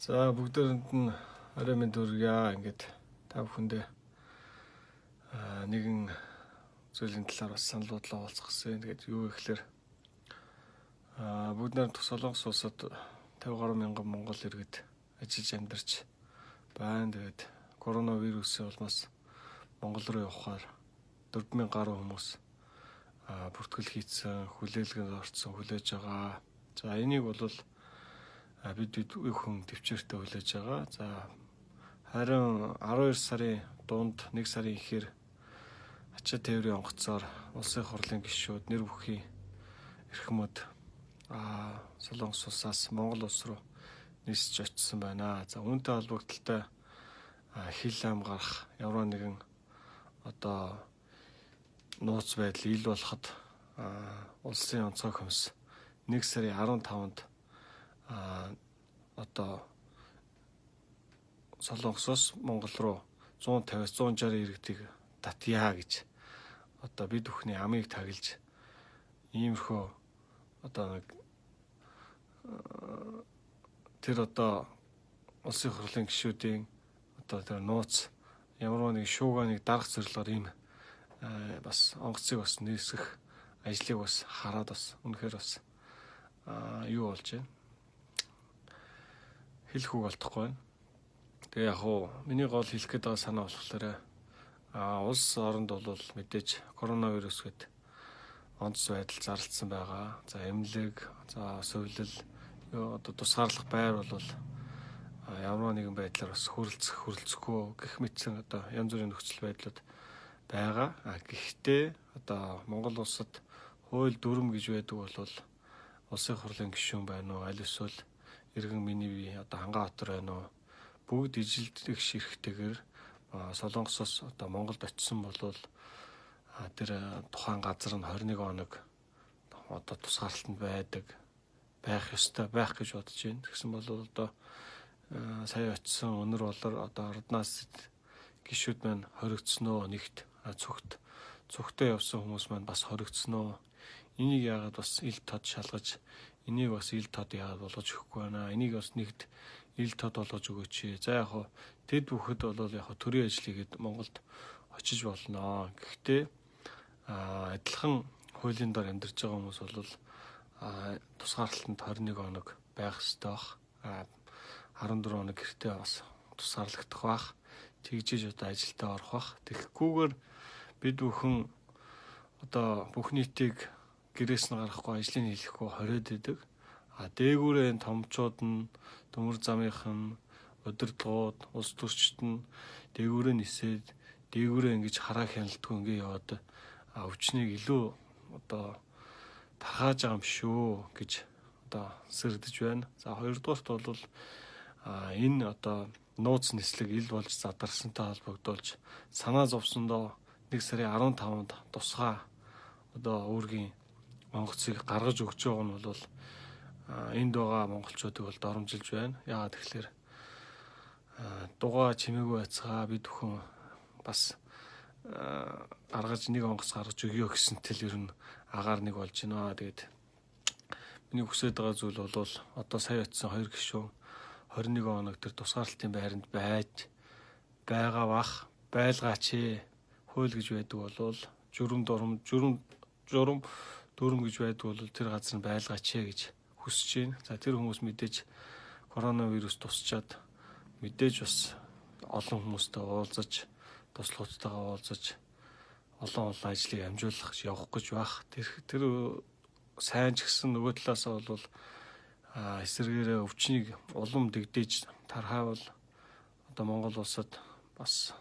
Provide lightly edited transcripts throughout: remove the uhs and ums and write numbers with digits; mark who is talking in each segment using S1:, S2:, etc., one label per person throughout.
S1: За, бүгдээрэнд нь орой мэнд хүргье. Ингээд та бүхэндээ нэгэн зүйлийн талаар бас санал бодлоо хуваалцах гэсэн. Тэгээд юу гэхээр бүгд найрамдах Солонгос улсад 50 гаруй мянган монгол иргэд ажиллаж амьдарч байна. Тэгээд коронавирусын улмаас Монгол руу явахаар 4000 гаруй хүмүүс бүртгэл хийцэн, хүлээлгэнд орцсон, хүлээж байгаа. За, энийг бол бид хүн төвчээртэй хүлээж байгаа. За, харин 12 сарын дунд, 1 сарын эхээр ачаа тээврийн онгоцоор улсын хурлын гишүүд, нэр бүхий эрхмүүд Солонгос улсаас Монгол улс руу нисэж очисон байна. За, үүнтэй холбогдлолтой хил ам гарах ямар нэгэн одоо нууц байдал ил болоход улсын онцгой комисс 1 сарын 15-нд одоо Солонгосоос Монгол руу 150-аас 160 иргэдийг татъя гэж одоо бид бүхний амыг таглаж, иймэрхүү одоо нэг тэр одоо улсын хурлын гишүүдийн одоо тэр нууц ямар нэг шуугааныг дарах зорилгоор ийм бас онгоцыг бас нээсгэх ажлыг бас хараад бас үнэхээр бас юу болж байна, хэлэх үг олдохгүй байна. Тэгээ яг уу миний гол хэлэх гээд байгаа санаа болохоор улс оронд бол мэдээж коронавирус гээд онц байдал зарлцсан байгаа. За, эмнэлэг, за сувилал, одоо тусгаарлах байр бол ямар нэгэн байдлаар бас хөрөлцөх, хөрөлцөхгүй гэх мэтсэн одоо янз бүрийн нөхцөл байдлууд байгаа. А гэхдээ одоо Монгол улсад хууль дүрм гэж байдаг бол улсын хурлын гишүүн байна уу, аль эсвэл иргэн миний бие одоо хангаа хотор байна уу, бүгд ижилдэх ширхтэйгээр Солонгосоос одоо Монголд очисон бол тэр тухайн газар нь 21 хоног одоо тусгаарлалтанд байдаг, байх ёстой байх гэж бодож байна. Тэгсэн бол одоо сая очисон өнөр болор одоо ордноос гишүүд маань хоригдсноо, нэгт цогт цогтой явсан хүмүүс маань бас хоригдсноо. Энийг яагаад бас ил тод шалгаж, энийг бас ил тод яагаад болгож өгөхгүй байна? Энийг бас нэгт ил тод болгож өгөөч. За, яг хуу тэд бүхэд бол яг төрийн ажил хийгээд Монголд очиж болно. Гэхдээ адилхан хуулийн дор амьдарч байгаа хүмүүс бол тусгаарлалтанд 21 хоног байх ёстой бах. 14 хоног гэртээ бас тусгаарлагдах бах. Тэгжиж одоо ажилдаа орох бах. Тэгэхгүйгээр бид бүхэн одоо бүх нийтийг гэрээс нь гарахгүй, ажлыг хийхгүй хориод идэг. А дээгүүрээ энэ томчууд нь, төмөр замынх нь, удирдлагууд, улс төрчид нь дээгүүрээ нисээд, дээгүүрээ ингэж хараа хяналтгүй ингэ яваад өвчнийг илүү одоо тархааж байгаа юм шүү гэж одоо сэрдэж байна. За, хоёрдугаарт бол энэ одоо нууц нислэг ил болж задарсантай холбогдуулж санаа зовсондоо 1 сарын 15-нд тусгай одоо үүргийн онгоцыг гаргаж өгч байгаа нь бол энд байгаа монголчуудыг бол доромжилж байна. Яагаад тэгэхээр дугаа чимээгүй байцгаа, бид бүхэн бас гаргаж, нэг онгоц гаргаж өгье гэсэн тэл ер нь агаар нэг болж байна. Тэгээд миний хүсэж байгаа зүйл бол одоо сая очисон хоёр гишүүн 21 хоног тэр тусгаарлалтын байранд байж байгаа бах, байлгаач ээ. Хууль гэж байдаг бол журам дурам, журам журам дүрм гэж байдаг бол тэр газар нь байлгаач ээ гэж хүсэж байна. За, тэр хүмүүс мэдээж коронавирус тусчаад мэдээж бас олон хүмүүстэй уулзаж, туслахуудтайгаа уулзаж, олон олон ажлыг амжуулах явах гэж байх. Тэр сайн ч гэсэн нөгөө талаасаа бол эсрэгээрээ өвчнийг улам дэгдээж тархаавал одоо Монгол улсад бас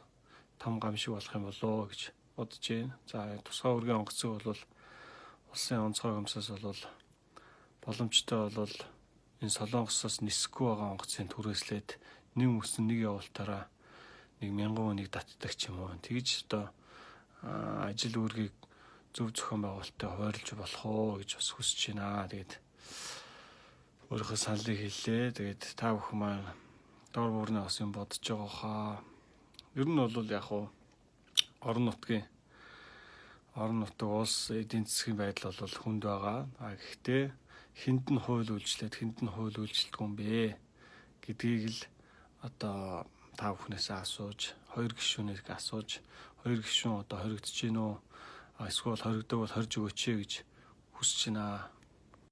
S1: том гамшиг болох юм болоо гэж бодож байна. За, тусгай үргийн онгоцыг бол улсын онцгой комиссаас бол боломжтой бол энэ Солонгосоос нисэхгүй байгаа онгоцын түрээслээд нэг мөсөн нэг явуултаараа нэг мянган хүнийг татдаг ч юм уу. Тэгж одоо ажил үүргийг зөв зохион байгуулалттай хуваарлж болох уу гэж бас хүсэж байна. Тэгээд өөрийнхөө саналыг хэллээ. Тэгээд та бүхэн маань дор бүрнээ бас юм бодож байгаа хаа. Ер нь бол яг уу орон нутаг, улс эдийн засгийн байдал бол хүнд байгаа. А гэхдээ хэнд нь хууль үйлчлээд, хэнд нь хууль үйлчлдэг юм бэ гэдгийг л одоо та бүхнээсээ асууж, хоёр гишүүнээс асууж, хоёр гишүүн одоо хоригдож гин үү? Эсвэл хоригдог бол хорж өгөөч гэж хүсэж байна.